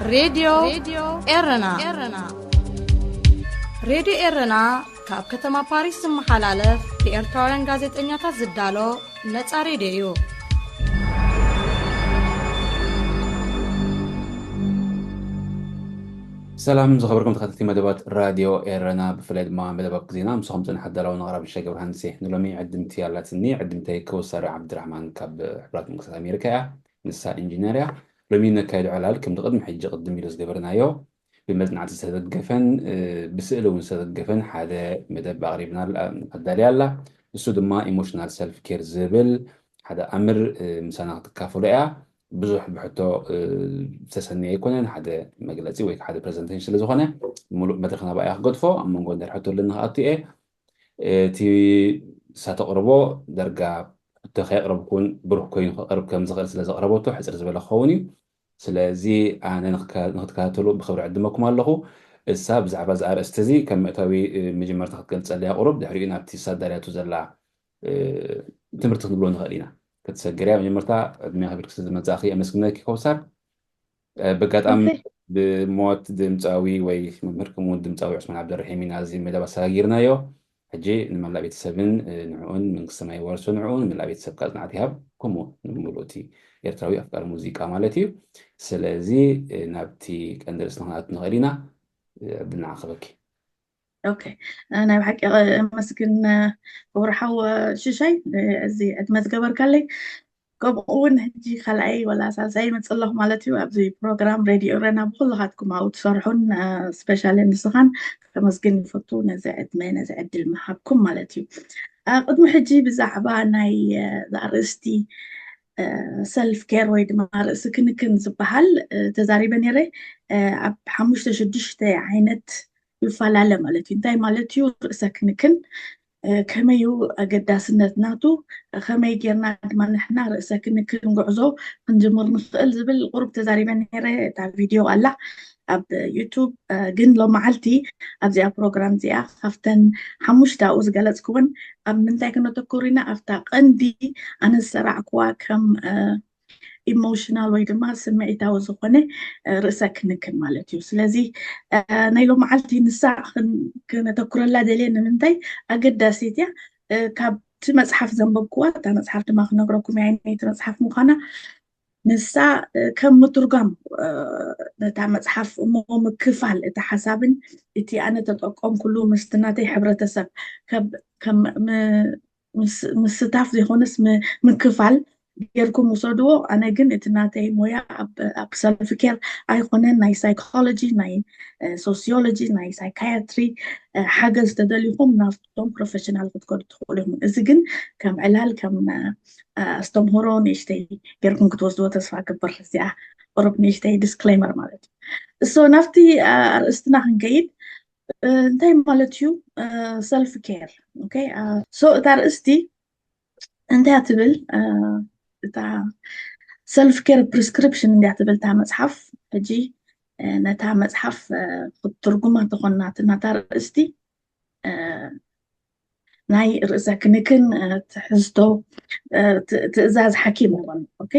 ሬድዮ ኤረና። ሬድዮ ኤረና ካብ ከተማ ፓሪስ ዝመሓላለፍ ብኤርትራውያን ጋዜጠኛታት ዝዳሎ ነጻ ሬድዮ እዩ። ሰላም ዝኸበርኩም ተኸታተልቲ መደባት ራድዮ ኤረና፣ ብፍላይ ድማ መደባት ዜና። ምስኹም ጽንሓት ዳላውን ኣቕራቢ ሸገብር ሃንሴ። ንሎሚ ዕድምቲ ኣላትኒ። ዕድምተይ ከውሳሪ ዓብድራሕማን ካብ ሕቡራት መንግስታት ኣሜሪካ እያ። ንሳ ኢንጂነር እያ። ሎሚ ነካይዶ ዕላል ከምቲ ቅድሚ ሕጂ ቅድም ኢሉ ዝገበርናዮ ብመጽናዕቲ ዝተደገፈን ብስእሊ እውን ዝተደገፈን ሓደ መደብ ኣቕሪብና ኣዳልያ ኣላ። እሱ ድማ ኢሞሽናል ሰልፍ ኬር ዝብል ሓደ ኣምር ምሳና ክትካፈሎ እያ። ብዙሕ ብሕቶ ዝተሰነየ ኣይኮነን። ሓደ መግለፂ ወይ ሓደ ፕሬዘንቴሽን ስለዝኾነ ሙሉእ መድረክ ናባኣ እያ ክገድፎ። ኣብ መንጎ እንድሕር ሕቶ ኣለኒ ክኣቱ እየ። እቲ እሳ ተቕርቦ ዳርጋ ሕቶ ከየቕረብኩን ብሩህ ኮይኑ ክቐርብ ከም ዝኽእል ስለ ዘቕረበቶ ሕፅር ዝበለ ክኸውን እዩ። ስለዚ ኣነ ንክትከታተሉ ብክብሪ ዕድመኩም ኣለኹ። እሳ ብዛዕባ እዚ ኣርእስቲ እዚ ከም መእተዊ መጀመርታ ክትገልፀለያ ቁሩብ፣ ድሕሪኡ ናብቲ እሳ ኣዳልያቱ ዘላ ትምህርቲ ክንብሎ ንኽእል ኢና። ክትሰግር እያ። መጀመርታ ዕድመ ከቢድኪ ስለ ዝመጻእኺ ኣመስግነኪ ከውሳር። በጋጣሚ ብሞት ድምፃዊ ወይ መምህር ከምኡ ድምፃዊ ዑስማን ዓብደርሒም ኢና እዚ መደብ ኣሰጋጊርናዮ። ሕጂ ንመላእ ቤተሰብን ንዕኡን መንግስቲ ሰማይ ይዋርሶ፣ ንዕኡ ንመላእ ቤተሰብ ቃል ጽንዓት ይሃብ፣ ከምኡ ንምሉእ እቲ ኤርትራዊ ኣፍቃሪ ሙዚቃ ማለት እዩ። ስለዚ ናብቲ ቀንዲ ርእስና ክንኣቱ ንኽእል ኢና። ዕድል ንዓኺ በኪ። ኦኬ፣ ናይ ብሓቂ ኣመስግን ክቡር ሓው ሽሻይ፣ እዚ ዕድመ ዝገበርካለይ። ከምኡ እውን ሕጂ ካልኣይ ወላ ሳልሳይ ይመፅእ ኣለኹ ማለት እዩ። ኣብዚ ፕሮግራም ሬድዮ ኤረና ብኩልኻትኩም ኣብኡ ትሰርሑን ስፔሻሊ ንስኻን ከመስግን ይፈቱ። ነዚ ዕድመ ነዚ ዕድል ምሃብኩም ማለት እዩ። ቅድሚ ሕጂ ብዛዕባ ናይ ኣርእስቲ ሰልፍ ኬር ወይ ድማ ርእሲ ክንክን ዝበሃል ተዛሪበ ነይረ። ኣብ ሓሙሽተ ሽዱሽተ ዓይነት ይፈላለ ማለት እዩ። እንታይ ማለት እዩ ርእሰ ክንክን? ከመይ እዩ ኣገዳስነት ናቱ? ከመይ ጌርና ድማ ንሕና ርእሰ ክንክን ጉዕዞ ክንጅምር ንኽእል ዝብል ቁሩብ ተዛሪበ ነይረ። እታ ቪድዮ ኣላ ኣብ ዩቱብ። ግን ሎመዓልቲ ኣብዚኣ ፕሮግራም እዚኣ ካብተን ሓሙሽተ ኣብኡ ዝገለፅኩወን ኣብ ምንታይ ክነተኩር ኢና? ኣብታ ቀንዲ ኣነ ዝሰራዕኩዋ ከም ኢሞሽናል ወይ ድማ ስምዒታዊ ዝኾነ ርእሰ ክንክን ማለት እዩ። ስለዚ ናይ ሎመዓልቲ ንሳ ክነተኩረላ ደልየ። ንምንታይ? ኣገዳሲት እያ። ካብቲ መፅሓፍ ዘንበብኩዋ፣ እታ መፅሓፍ ድማ ክነግረኩም እየ ኣየነይቲ መፅሓፍ ምዃና። ንሳ ከም ምትርጓም ነታ መፅሓፍ እሞ ምክፋል እቲ ሓሳብን እቲ ኣነ ተጠቀምኩሉ ምስቲ ናተይ ሕብረተሰብ ምስታፍ ዘይኮነስ ምክፋል ጌርኩም ውሰድዎ። ኣነ ግን እቲ ናተይ ሞያ ኣብ ሰልፍ ኬር ኣይኮነን። ናይ ሳይኮሎጂ፣ ናይ ሶሲዮሎጂ፣ ናይ ሳይካያትሪ ሓገዝ ተደሊኹም ናብቶም ፕሮፌሽናል ክትከዱ ትኽእሉ ኢኹም። እዚ ግን ከም ዕላል ከም ኣስተምህሮ ንእሽተይ ጌርኩም ክትወስድዎ ተስፋ እገብር። እዚኣ ቁሩብ ንእሽተይ ዲስክሌመር ማለት እዩ። እሶ ናብቲ ኣርእስትና ክንከይድ እንታይ ማለት እዩ ሰልፍ ኬር? ሶ እታ ርእስቲ እንታይ ትብል? እታ ሰልፍ ኬር ፕሪስክሪፕሽን እንዲያ ትብል እታ መፅሓፍ። ሕጂ ነታ መፅሓፍ ክትትርጉማ ተኾናት ናታ ርእስቲ ናይ ርእሰ ክንክን ትሕዝቶ ትእዛዝ ሓኪም ይኾን። ኦኬ፣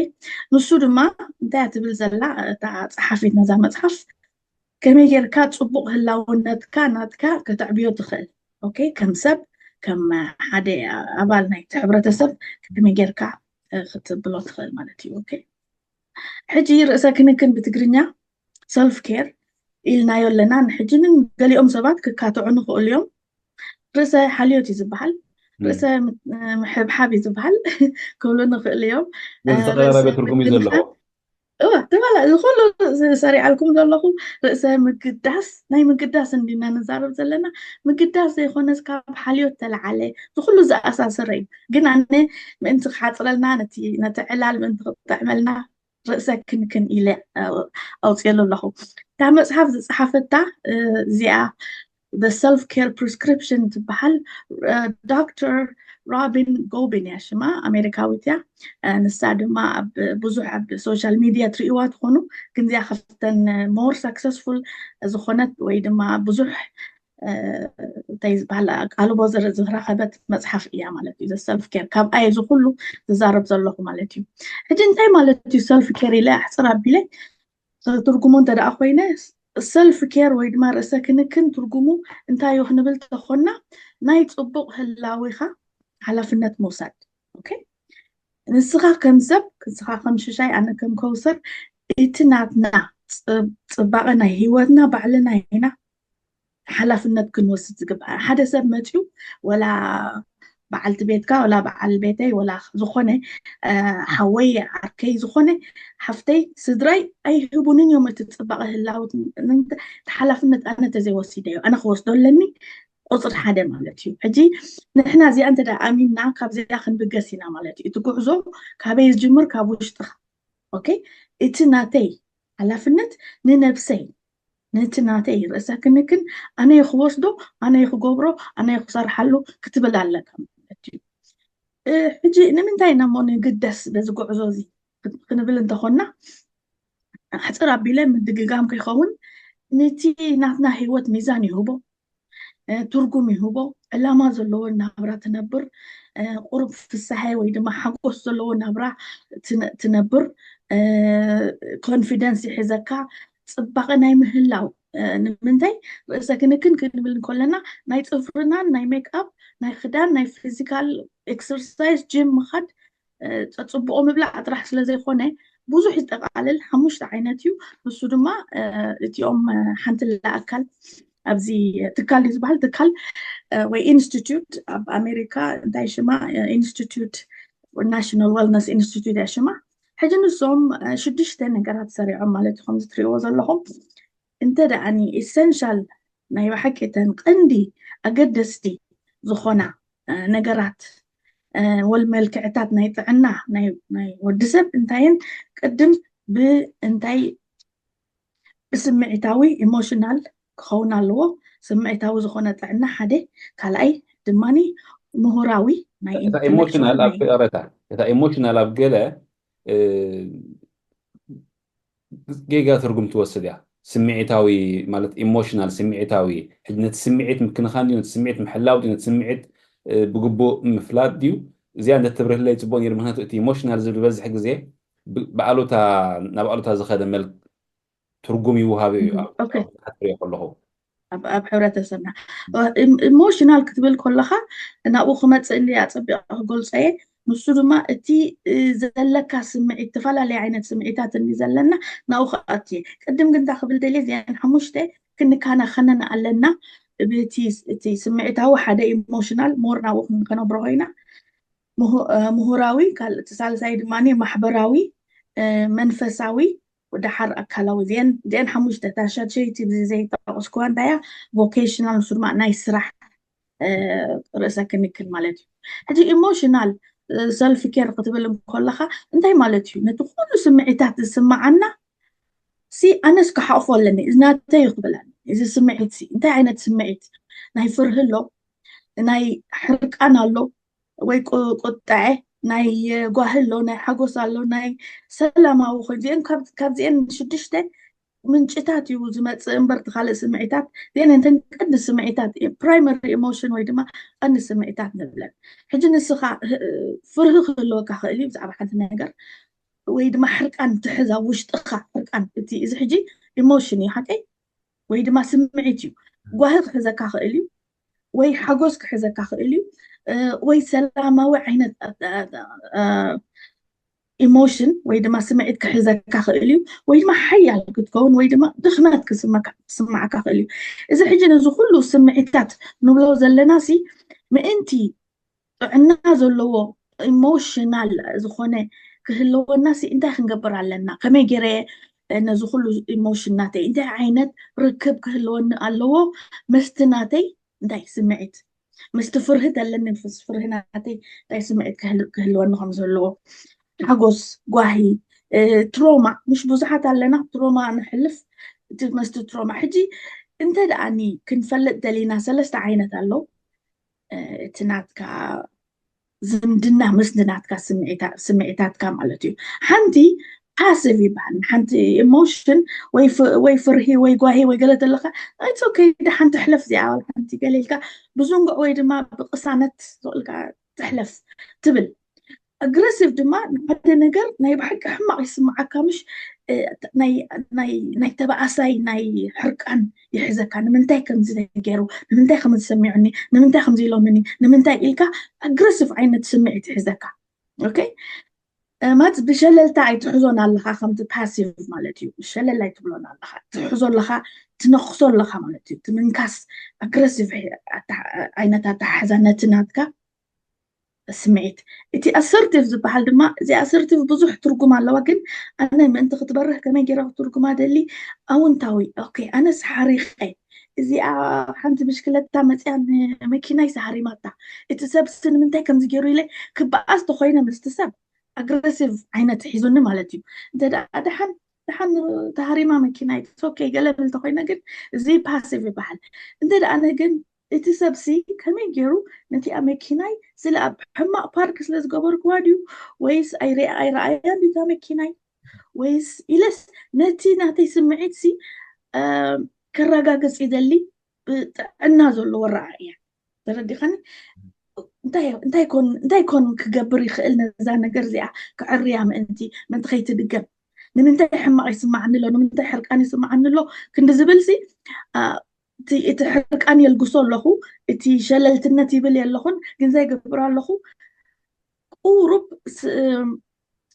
ንሱ ድማ እንታይ ትብል ዘላ እታ ፀሓፊት ነዛ መፅሓፍ? ከመይ ጌርካ ፅቡቕ ህላውነትካ ናትካ ከተዕብዮ ትኽእል? ኦኬ፣ ከም ሰብ፣ ከም ሓደ ኣባል ናይቲ ሕብረተሰብ ከመይ ጌርካ ክትብሎ ትኽእል ማለት እዩ። ኦኬ፣ ሕጂ ርእሰ ክንክን ብትግርኛ ሰልፍ ኬር ኢልናዮ ኣለና። ንሕጂ ግን ገሊኦም ሰባት ክካትዑ ንኽእሉ እዮም። ርእሰ ሓልዮት እዩ ዝበሃል፣ ርእሰ ምሕብሓብ እዩ ዝበሃል ክብሉ ንኽእሉ እዮም። ዝተቀራረበ ትርጉም እዩ ዘለዎ። እዋ ተባላ ዝኩሉ ሰሪዓልኩም ዘለኹ ርእሰ ምግዳስ፣ ናይ ምግዳስ እንዲና ንዛረብ ዘለና። ምግዳስ ዘይኮነስ ካብ ሓልዮት ተለዓለ ዝኩሉ ዝኣሳሰረ እዩ። ግን ኣነ ምእንቲ ክሓፅረልና ነቲ ዕላል ምእንቲ ክጥዕመልና ርእሰ ክንክን ኢለ ኣውፅኤሉ ኣለኹ። እታ መፅሓፍ ዝፀሓፈታ እዚኣ The Self Care Prescription ትበሃል። ዶክተር ሮቢን ጎቢን እያ ሽማ፣ ኣሜሪካዊት እያ። ንሳ ድማ ኣብ ብዙሕ ኣብ ሶሻል ሚድያ ትርእይዋ ትኾኑ፣ ግን እዚኣ ካብተን ሞር ሰክሰስፉል ዝኾነት ወይ ድማ ብዙሕ እንታይ ዝበሃል ኣቃልቦ ዝረኸበት መፅሓፍ እያ ማለት እዩ። ሰልፍ ኬር ካብኣ እዚ ኩሉ ዝዛረብ ዘለኹ ማለት እዩ። ሕጂ እንታይ ማለት እዩ ሰልፍ ኬር ኢለ ኣሕፅር ኣቢለ ትርጉሙ እንተ ደኣ ኮይነ፣ ሰልፍ ኬር ወይ ድማ ርእሰ ክንክን ትርጉሙ እንታይ እዩ ክንብል ተኾንና፣ ናይ ጽቡቕ ህላዌኻ ሓላፍነት ምውሳድ። ኦኬ፣ ንስኻ ከም ሰብ፣ ንስኻ ከም ሽሻይ፣ ኣነ ከም ከውሰር፣ እቲ ናትና ጽ- ጽባቐ ናይ ህይወትና ባዕልና ኢና ሓላፍነት ክንወስድ ዝግባእ። ሓደ ሰብ መፅዩ፣ ወላ በዓልቲ ቤትካ፣ ወላ በዓል ቤተይ፣ ወላ ዝኾነ ሓወይ፣ ዓርከይ፣ ዝኾነ ሓፍተይ፣ ስድራይ ኣይህቡንን እዮም እቲ ፅባቐ ህላውት። ሓላፍነት ኣነ ተዘይወሲደዮ ኣነ ክወስዶ ኣለኒ፣ ቁፅሪ ሓደ ማለት እዩ። ሕጂ ንሕና እዚኣ እንተ ኣሚንና ካብዚኣ ክንብገስ ኢና ማለት እዩ። እቲ ጉዕዞ ካበይ ዝጅምር? ካብ ውሽጥኻ። ኦኬ፣ እቲ ናተይ ሓላፍነት ንነብሰይ፣ ነቲ ናተይ ርእሰ ክንክን ኣነ ክወስዶ፣ ኣነ ክገብሮ፣ ኣነ ክሰርሓሉ ክትብል ኣለካ ማለት እዩ። ሕጂ ንምንታይ ኢና እሞ ንግደስ በዚ ጉዕዞ እዚ ክንብል እንተኾንና፣ ሕፅር ኣቢለ ምድግጋም ከይኸውን፣ ነቲ ናትና ህይወት ሚዛን ይህቦ፣ ትርጉም ይህቦ፣ ዕላማ ዘለዎ ናብራ ትነብር፣ ቁሩብ ፍሳሐ ወይ ድማ ሓጎስ ዘለዎ ናብራ ትነብር፣ ኮንፊደንስ ይሕዘካ፣ ፅባቐ ናይ ምህላው። ንምንታይ ርእሰ ክንክን ክንብል እንከለና ናይ ፅፍርናን ናይ ሜክኣፕ፣ ናይ ክዳን፣ ናይ ፊዚካል ኤክሰርሳይዝ፣ ጅም ምኻድ፣ ፅቡቕ ምብላዕ ጥራሕ ስለ ዘይኮነ ብዙሕ ይጠቃልል። ሓሙሽተ ዓይነት እዩ። ንሱ ድማ እቲኦም ሓንቲ ኣካል ኣብዚ ትካል እዩ ዝበሃል፣ ትካል ወይ ኢንስቲትዩት ኣብ ኣሜሪካ እንታይ ሽማ? ኢንስቲትዩት ናሽናል ዌልነስ ኢንስቲትዩት እያ ሽማ። ሕጂ ንሶም ሽዱሽተ ነገራት ሰሪዖም ማለት እዩ። ከምዚ ትሪእዎ ዘለኹም እንተ ደኣኒ ኢሰንሻል ናይ ብሓቂ እተን ቀንዲ ኣገደስቲ ዝኾና ነገራት ወል መልክዕታት ናይ ጥዕና ናይ ወዲ ሰብ እንታይን ቅድም ብእንታይ ብስምዒታዊ ኢሞሽናል ክኸውን ኣለዎ። ስምዒታዊ ዝኾነ ጥዕና ሓደ፣ ካልኣይ ድማ ምሁራዊ ናይ ኢሞሽናል ኣብ ፍቕረታ እታ ኢሞሽናል ኣብ ገለ ጌጋ ትርጉም ትወስድ እያ። ስምዒታዊ ማለት ኢሞሽናል ስምዒታዊ ሕጂ ነቲ ስምዒት ምክንኻን ድዩ፣ ነቲ ስምዒት ምሕላው ድዩ፣ ነቲ ስምዒት ብግቡእ ምፍላጥ ድዩ? እዚኣ እንተትብርህለይ ፅቡቅ ነይሩ። ምክንያቱ እቲ ኢሞሽናል ዝብል ዝበዝሕ ግዜ ብኣሉታ ናብ ኣሉታ ዝኸደ መልክ ትርጉም ይውሃብ እዩ። ትሪኦ ከለኹ ኣብ ሕብረተሰብና ኢሞሽናል ክትብል ከለካ ናብኡ ክመፅእ እንዲ ኣፀቢቀ ክገልፆ እየ። ንሱ ድማ እቲ ዘለካ ስምዒት፣ ዝተፈላለዩ ዓይነት ስምዒታት እንዲ ዘለና ናብኡ ክኣቱ እየ። ቅድም ግን እንታይ ክብል ደልየ፣ እዚኣን ሓሙሽተ ክንከናኸነን ኣለና። ብቲ እቲ ስምዒታዊ ሓደ ኢሞሽናል ሞር ናብኡ ክንከነብሮ ኮይና፣ ምሁራዊ፣ ካልእ እቲ ሳልሳይ ድማ ማሕበራዊ፣ መንፈሳዊ፣ ወደሓር ኣካላዊ። እዚአን እዚአን ሓሙሽተ እታ ሻድሸይቲ ብዚ ዘይጠቀስኩዋ እንታይ እያ? ቮኬሽናል፣ ንሱ ድማ ናይ ስራሕ ርእሰ ክንክን ማለት እዩ። ሕጂ ኢሞሽናል ሰልፍ ኬር ክትብል እንከለካ እንታይ ማለት እዩ? ነቲ ኩሉ ስምዒታት ዝስምዓና ሲ ኣነስ ክሓቁፎ ኣለኒ፣ እዚ ናተይ እዩ ክብል ኣለኒ። እዚ ስምዒት ሲ እንታይ ዓይነት ስምዒት? ናይ ፍርሂ ኣሎ፣ ናይ ሕርቃን ኣሎ፣ ወይ ቁጥዐ፣ ናይ ጓሂ ኣሎ፣ ናይ ሓጎስ ኣሎ፣ ናይ ሰላማዊ ኮይኑ እዚአን ካብዚአን ሽዱሽተ ምንጭታት እዩ ዝመፅእ እምበር እቲ ካልእ ስምዒታት እዚአን እንተን ቀንዲ ስምዒታት ፕራይመሪ ኢሞሽን ወይ ድማ ቀንዲ ስምዒታት ንብለን። ሕጂ ንስኻ ፍርሂ ክህልወካ ክእል እዩ ብዛዕባ ሓንቲ ነገር፣ ወይ ድማ ሕርቃን ትሕዛ ውሽጥኻ ሕርቃን እቲ እዚ ሕጂ ኢሞሽን እዩ ሓቀይ ወይ ድማ ስምዒት እዩ። ጓሂ ክሕዘካ ክእል እዩ ወይ ሓጎስ ክሕዘካ ክእል እዩ ወይ ሰላማዊ ዓይነት ኢሞሽን ወይ ድማ ስምዒት ክሕዘካ ክእል እዩ ወይ ድማ ሓያል ክትከውን ወይ ድማ ድኽመት ክስማዕካ ክእል እዩ። እዚ ሕጂ ነዚ ኩሉ ስምዒታት ንብሎ ዘለና ሲ ምእንቲ ጥዕና ዘለዎ ኢሞሽናል ዝኾነ ክህልወና ሲ እንታይ ክንገብር ኣለና? ከመይ ገይረ ነዚ ኩሉ ኢሞሽን ናተይ እንታይ ዓይነት ርክብ ክህልወኒ ኣለዎ? መስቲ ናተይ እንታይ ስምዒት፣ ምስቲ ፍርሂ ተለኒ ፍርሂ ናተይ እንታይ ስምዒት ክህልወኒ ከም ዘለዎ፣ ሓጎስ፣ ጓሂ፣ ትሮማ፣ ምሽ ብዙሓት ኣለና ትሮማ ንሕልፍ እቲ መስቲ ትሮማ። ሕጂ እንተ ደኣኒ ክንፈልጥ ደሊና ሰለስተ ዓይነት ኣለዉ። እቲ ናትካ ዝምድና ምስቲ ናትካ ስምዒታትካ ማለት እዩ። ሓንቲ ፓሲቭ ይበሃል። ሓንቲ ኢሞሽን ወይ ፍርሂ ወይ ጓሂ ወይ ገለ ዘለካ it's okay፣ ደሓን ትሕለፍ እዚኣ ሓንቲ ገለ ኢልካ ብዝንጉዕ ወይ ድማ ብቅሳነት ዝቕልካ ትሕለፍ ትብል። ኣግረሲቭ ድማ ንሓደ ነገር ናይ ብሓቂ ሕማቕ ይስምዓካ፣ ምሽ እ፣ ናይ ናይ ናይ ተባኣሳይ ናይ ሕርቃን ይሕዘካ። ንምንታይ ከምዚ ተገይሩ፣ ንምንታይ ከምዚ ሰሚዑኒ፣ ንምንታይ ከምዚ ኢሎምኒ፣ ንምንታይ ኢልካ ኣግረሲቭ ዓይነት ስምዒት ይሕዘካ። ኦኬ፣ ማለት ብሸለልታ ኣይትሕዞን ኣለኻ፣ ከምቲ ፓሲቭ ማለት እዩ። ሸለል ኣይትብሎን ኣለኻ፣ ትሕዞ ኣለኻ፣ ትነኽሶ ኣለኻ ማለት እዩ። ትምንካስ፣ ኣግረሲቭ ዓይነት ኣተሓሕዛ ነቲ ናትካ ስምዒት። እቲ ኣሰርቲቭ ዝበሃል ድማ፣ እዚ ኣሰርቲቭ ብዙሕ ትርጉም ኣለዋ፣ ግን ኣነ ምእንቲ ክትበርህ ከመይ ገይረ ክትርጉማ ደሊ? ኣውንታዊ። ኦኬ፣ ኣነስ ሓሪቐ፣ እዚኣ ሓንቲ ብሽክለታ መፅያ ንመኪናይ ሃሪማታ፣ እቲ ሰብስ ንምንታይ ከምዚ ገይሩ ኢለ ክበኣስ ተኮይነ ምስቲ ሰብ ኣግረሲቭ ዓይነት ሒዙኒ ማለት እዩ። እንተ ደኣ ደሓን ደሓን ተሃሪማ መኪናይ ኦኬ ገለ ብል ተኮይነ፣ ግን እዚ ፓሲቭ ይበሃል። እንተ ደኣ ኣነ ግን እቲ ሰብሲ ከመይ ገይሩ ነቲኣ መኪናይ ስለ ኣብ ሕማቕ ፓርክ ስለ ዝገበርክዋ ድዩ፣ ወይስ ኣይረኣያን ድዩ እታ መኪናይ፣ ወይስ ኢለስ ነቲ ናተይ ስምዒት ሲ ከረጋግጽ ይደሊ። ብጥዕና ዘለዎ ረኣእያ ተረዲኻኒ? እንታይ ኮን ክገብር ይኽእል ነዛ ነገር እዚኣ ክዕርያ ምእንቲ ምእንቲ ከይትድገም? ንምንታይ ሕማቕ ይስማዓኒ ኣሎ፣ ንምንታይ ሕርቃን ይስማዓኒ ኣሎ ክንዲ ዝብል ሲ እቲ ሕርቃን የልግሶ ኣለኹ፣ እቲ ሸለልትነት ይብል የለኹን፣ ግን ዘይገብር ኣለኹ ቁሩብ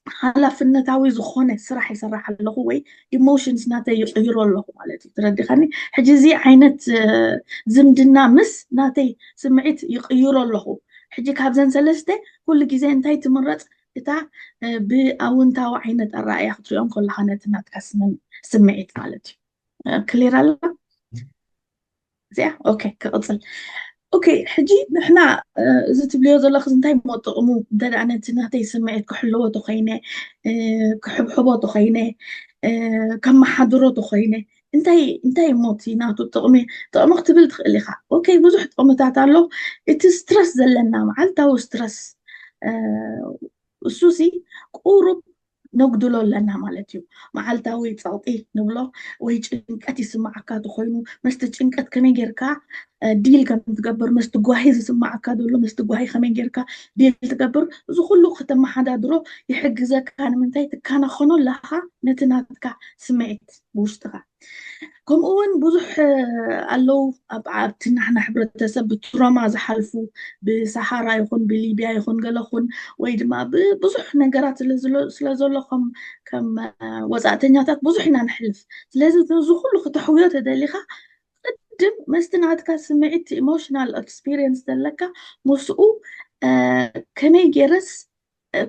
ሓላፍነታዊ ዝኾነ ስራሕ ይሰርሕ ኣለኹ ወይ ኢሞሽንስ ናተይ ይቕይሮ ኣለኹ ማለት እዩ። ትረዲኻኒ? ሕጂ እዚ ዓይነት ዝምድና ምስ ናተይ ስምዒት ይቕይሮ ኣለኹ። ሕጂ ካብዘን ሰለስተ ኩሉ ግዜ እንታይ ትምረፅ? እታ ብኣውንታዊ ዓይነት ኣረኣያ ክትሪኦ ከለኻ ነቲ ናትካ ስምዒት ማለት እዩ። ክሊር ኣላ እዚኣ? ኦኬ፣ ክቕፅል። ኦኬ፣ ሕጂ ንሕና እዚ ትብልዮ ዘለኽስ እንታይ ሞ ጥቕሙ? እንተ ደኣ ነቲ ናተይ ስምዒት ክሕልዎ ተኾይነ፣ ክሕብሕቦ ተኾይነ፣ ከመሓድሮ ተኾይነ፣ እንታይ እንታይ ሞ እቲ ናቱ ጥቕሚ ጥቕሚ ክትብል ትኽእል ኢኻ። ኦኬ፣ ብዙሕ ጥቕምታት ኣሎ። እቲ ስትረስ ዘለና፣ መዓልታዊ ስትረስ፣ እሱሲ ቁሩብ ነጉድሎ ኣለና ማለት እዩ። መዓልታዊ ፀቕጢ ንብሎ ወይ ጭንቀት ይስማዓካ ተኾይኑ፣ መስቲ ጭንቀት ከመይ ጌርካ ዲል ከም ትገብር፣ መስቲ ጓሂ ዝስማዓካ ዘሎ መስቲ ጓሂ ከመይ ጌርካ ዲል ትገብር፣ እዚ ኩሉ ከተመሓዳድሮ ይሕግዘካ። ንምንታይ? ትከናኸኖ ኣለኻ ነቲ ናትካ ስምዒት ብውሽጥኻ። ከምኡ እውን ብዙሕ ኣለዉ ኣብቲ ናሕና ሕብረተሰብ ብትሮማ ዝሓልፉ፣ ብሰሃራ ይኹን ብሊብያ ይኹን ገለኹን ወይ ድማ ብብዙሕ ነገራት ስለ ዘሎ ከም ወፃእተኛታት ብዙሕ ኢና ንሕልፍ። ስለዚ እዚ ኩሉ ክተሕውዮ ተደሊኻ ቅድም መስቲ ናትካ ስምዒት ኢሞሽናል ኤክስፒሪየንስ ዘለካ ምስኡ ከመይ ገይረስ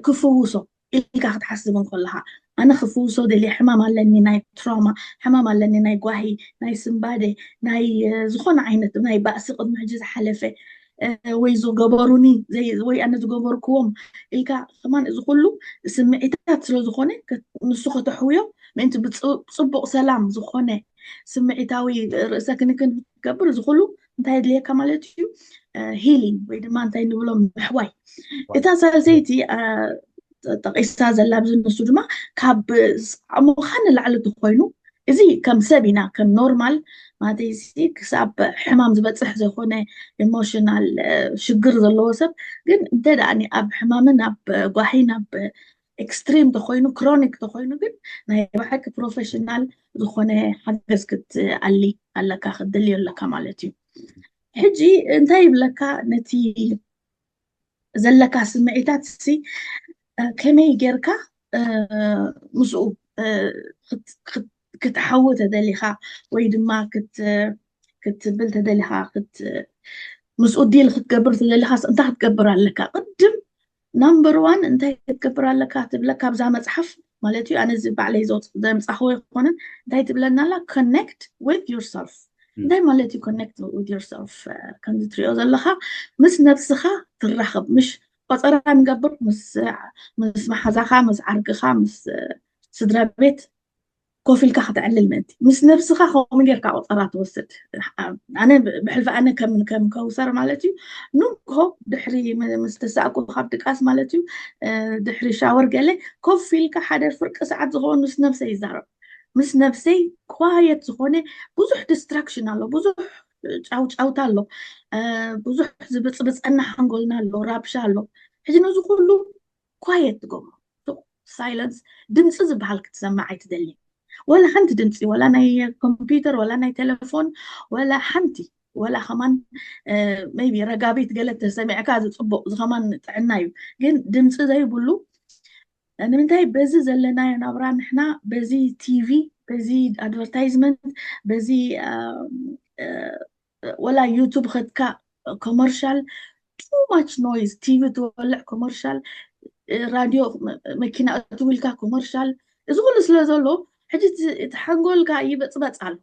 ክፍውሶ ኢልካ ክትሓስብ እንከለኻ ኣነ ክፍውሶ ደልየ ሕማም ኣለኒ ናይ ትራማ ሕማም ኣለኒ ናይ ጓሂ ናይ ስምባደ ናይ ዝኾነ ዓይነት ናይ ባእሲ ቅድሚ ሕጂ ዝሓለፈ ወይ ዝገበሩኒ ወይ ኣነ ዝገበርክዎም ኢልካ ከማን እዚ ኩሉ ስምዒታት ስለዝኾነ ንሱ ከተሕውዮ ምእንቲ ብፅቡቅ ሰላም ዝኾነ ስምዒታዊ ርእሰ ክንክን ክትገብር እዚ ኩሉ እንታይ የድልየካ ማለት እዩ? ሂሊንግ ወይ ድማ እንታይ ንብሎ ምሕዋይ። እታ ሳልሰይቲ ጠቂሳ ዘላ ኣብዚ ንሱ ድማ ካብ ዓቕምኻ ንላዕሊ ተኮይኑ እዚ ከም ሰብ ኢና ከም ኖርማል ማለት ክሳብ ሕማም ዝበፅሕ ዘይኮነ ኢሞሽናል ሽግር ዘለዎ ሰብ ግን እንተ ደኣ ኣብ ሕማምን ኣብ ጓሂን ኣብ ኤክስትሪም ተኮይኑ ክሮኒክ ተኮይኑ ግን ናይ ብሓቂ ፕሮፌሽናል ዝኾነ ሓገዝ ክትኣሊ ኣለካ ክትደልዮ ኣለካ ማለት እዩ። ሕጂ እንታይ ይብለካ ነቲ ዘለካ ስምዒታት ሲ ከመይ ጌርካ ምስኡ ክትሓዊ ተደሊኻ ወይ ድማ ክትብል ተደሊኻ ምስኡ ዲል ክትገብር ተደሊኻ እንታይ ክትገብር ኣለካ? ቅድም ናምበር ዋን እንታይ ክትገብር ኣለካ ትብለካ ኣብዛ መፅሓፍ ማለት እዩ። ኣነ እዚ ባዕለይ ዘምፃኽዎ ይኮነን እንታይ ትብለና ኣላ? Connect with yourself። እንታይ ማለት እዩ connect with yourself? ከምዚ ትሪኦ ዘለካ ምስ ነብስኻ ትራኸብ ምሽ ቆፀራ ንገብር ምስ መሓዛኻ ምስ ዓርግኻ ምስ ስድራ ቤት ኮፍ ኢልካ ከተዕልል ምእንቲ ምስ ነብስኻ ከምኡ ጌርካ ቆፀራ ትወስድ። ኣነ ብሕልፊ ኣነ ከም ከም ከውሰር ማለት እዩ። ንግሆ ድሕሪ ምስ ተሳእኩ ካብ ድቃስ ማለት እዩ ድሕሪ ሻወር ገለ ኮፍ ኢልካ ሓደ ፍርቂ ሰዓት ዝኸውን ምስ ነብሰይ ይዛረብ። ምስ ነብሰይ ኳየት ዝኾነ ብዙሕ ዲስትራክሽን ኣሎ፣ ብዙሕ ጫውጫውታ ኣሎ፣ ብዙሕ ዝብፅብፀና ሓንጎልና ኣሎ፣ ራብሻ ኣሎ። ሕጂ ነዚ ኩሉ ኳየት ትገብሮ silence ድምፂ ዝበሃል ክትሰምዕ ኣይትደልይን። ወላ ሓንቲ ድምፂ፣ ወላ ናይ ኮምፒውተር፣ ወላ ናይ ቴሌፎን፣ ወላ ሓንቲ፣ ወላ ከማን maybe ረጋቢት ገለ ተሰሚዕካ ዝፅቡቅ ዝከማን ጥዕና እዩ። ግን ድምፂ ዘይብሉ ንምንታይ በዚ ዘለናዮ ናብራ ንሕና በዚ ቲቪ በዚ ኣድቨርታይዝመንት በዚ ወላ ዩቱብ ከድካ ኮመርሻል too much noise ቲቪ ትወልዕ ኮመርሻል ራድዮ መኪና እትውልካ ኮመርሻል እዚ ኩሉ ስለ ዘሎ ሕጂ እቲ ሓንጎልካ ይበፅበፅ ኣሎ።